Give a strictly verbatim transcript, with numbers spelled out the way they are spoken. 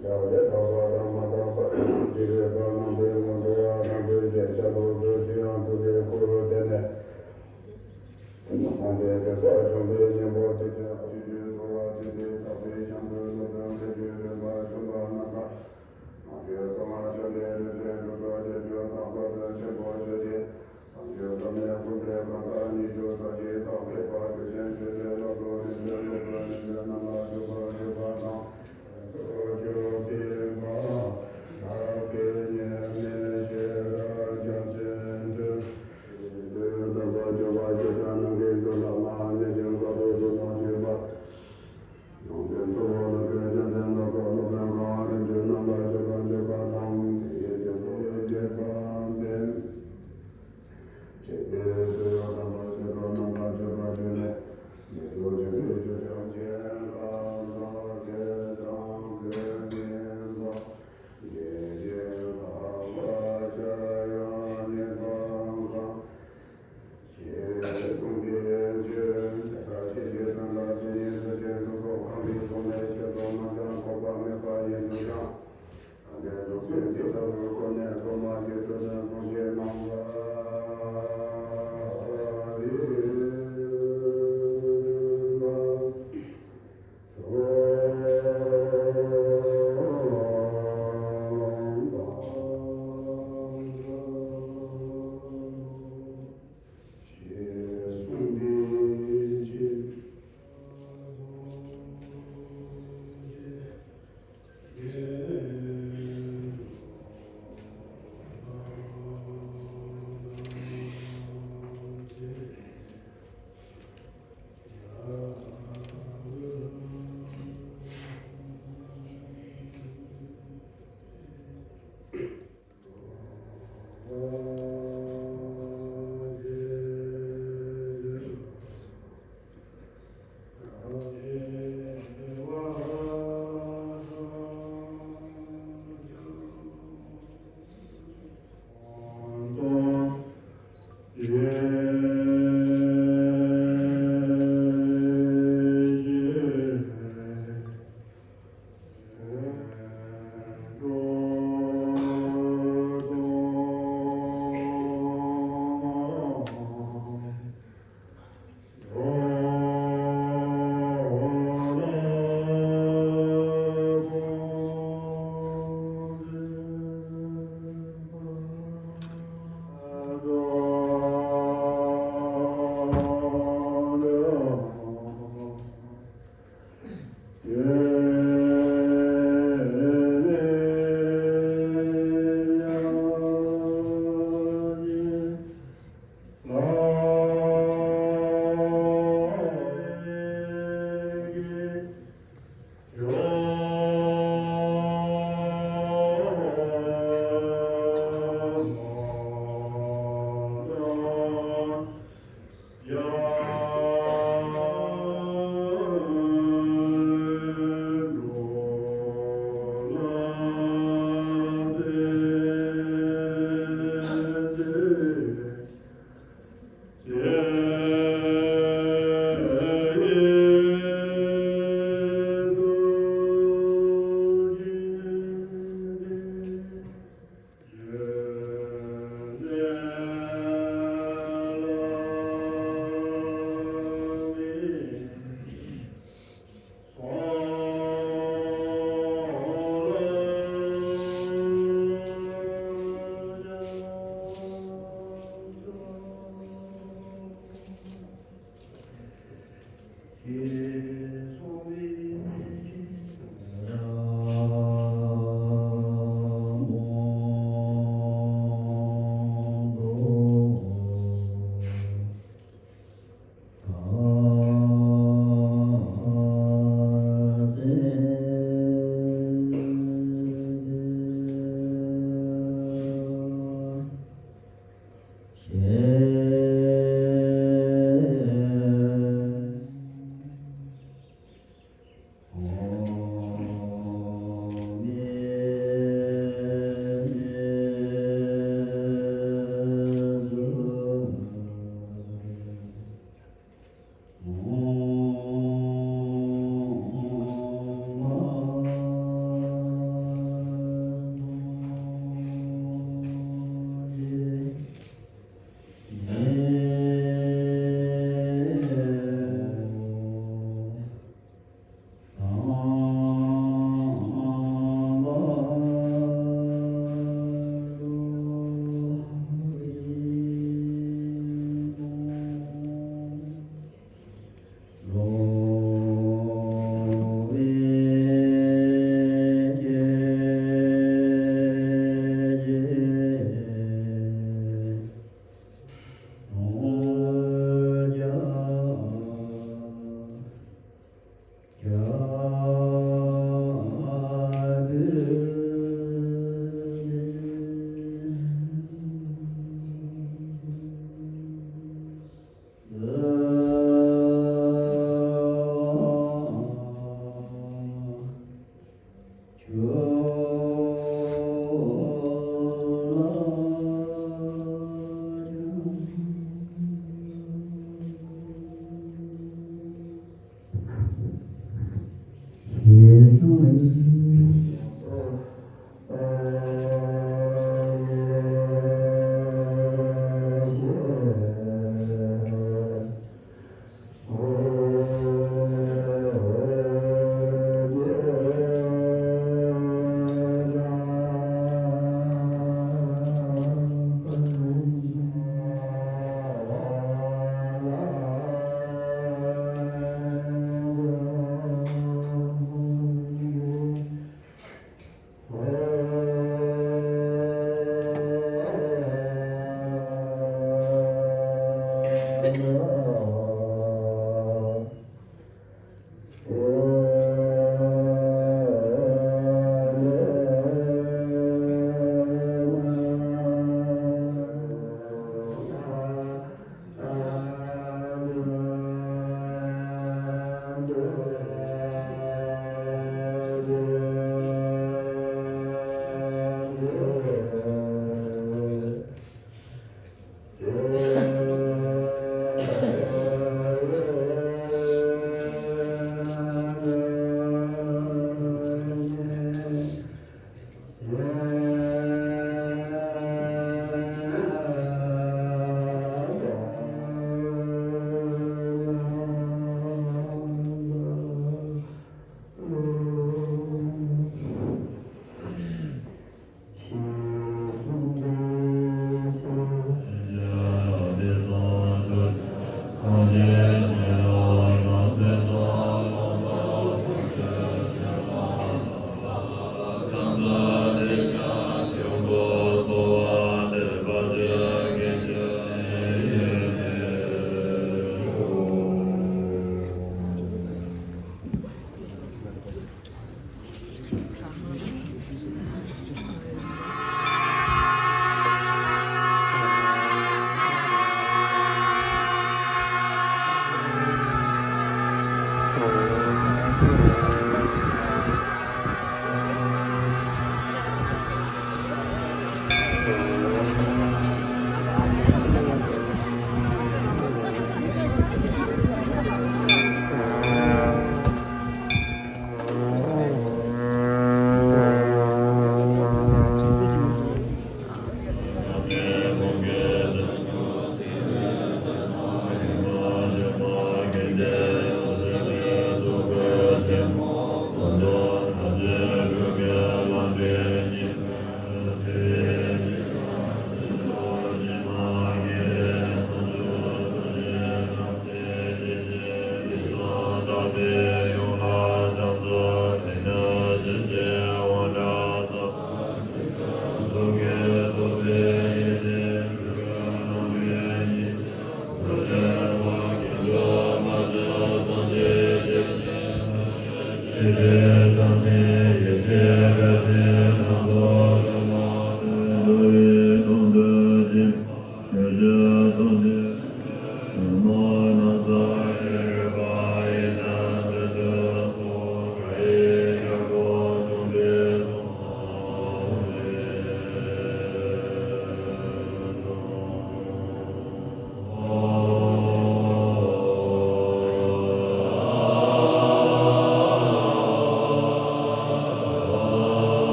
བྱ་བ་ལས་དག་པ་དང་མ་དག་པ། འཇིགས་པའི་དཔལ་རྣམ་པའི་ངོ་། འགྲོ་བ་དང་བཅས་པའི་ཤ་ལུག་ཚུལ་ཅི་ཡང་ཐུགས་ཀྱི་ཁུར་བསྟན་ནས། སངས་རྒྱས་ཐེག་པ་འཇོམས་པའི་གཉེན་པོ་དེ། ཆོས་ཀྱི་འཚོ་བ་བྱེད་པའི་ཐབས་ཀྱི་ཤམ་བུའི་སློབ་དཔོན་ཁྲིད་ཀྱི་རིམ་པ་ཆུང་བ་རྣམས་དང་། ནང་གི་གསང་བ་ཆེན་པོའི་རིག་འཛིན་གྲུབ་ཐོབ་ཀྱི་ཆོས་དང་དཔལ་དཔོན་ཆེན་པོ་ཆོས་ཀྱི། བསམ་རྒྱུད་བླ་མེད་ཀུན་ཕན་གང་ཟག་ཉི་ཤུ་རྩ་གཅིག་དང་། ཕེབས་པ་དུས་ཆེན་ཆོས་ཀྱི་སློབ་ཕྲུག་རིག་འཛིན་སློབ་དཔོན་རིག་འཛིན་རྣམས་ལ་བཞུགས་པར་བཞུགས་པ་དང་། ཐུགས་རྒྱུད་པའི་བཀའ་བདག་གི་ཉེར་ལེན་ཤེས་རབ་རྒྱལ་མཚན་དུ། དུས་རྟག་ཏུ་སྐྱོབ་པ་སྤྱི་དོན་རྣམས་ཀྱི་རྒྱུད་ལ་མ་ཎི་ཞིང་བཀའ་སྡོད་དུ་མ་བྱེད་པར། ཡོངས་འཛིན་གཙོ་བོ་ལ་བཀའ་རྒྱ་མཚན་ལ་སོགས་སློབ་དཔོན་གང་རིམ་གྱིས་རྣམ་པར་ཕྱེ་བར་འཇུག་པ་དང་། དེ་ཡི་རྒྱུད་དུ་སྐྱེས་པ་འབད། ཁྱེད་ཀྱིས་ཚུར་ཡང་དམ་པ་ཆོས་གྲོགས་རྣམ་པར་མཆོད་པར་ཞུས་ནས། མི་སུ་ཅི་ཕན་ཆོས་ཀྱང་རྗེས་ལ་ལག་ལས་དང་པོས་ཉན་པ། དེ་བཞིན་ལྷག་པར་བྱ་ཡང་ཉེས་པ་གང་། ཞེས་གསུངས་པའི་ཕྱིར། དེ་ལྟར་ཤེས་བྱའི་དོན་དག་ཅི་ཡིན་དུ་ཞེས་སོགས་གང་གིས་གསུངས་པའི་ཕྱིར་དུ་མ་ཀྱང་འགོག་པ་མེད་པ་ཡིན་ཞུ་ཀྱང་། ད་ལྟའི་ལུགས་སྲོལ་འདི་ལྟ་བུའི་སྒོ་ནས་ཐོག་མ་གི་སྤྲོས་བྲལ་གསུང་བཤད་གནང་བ་རེད།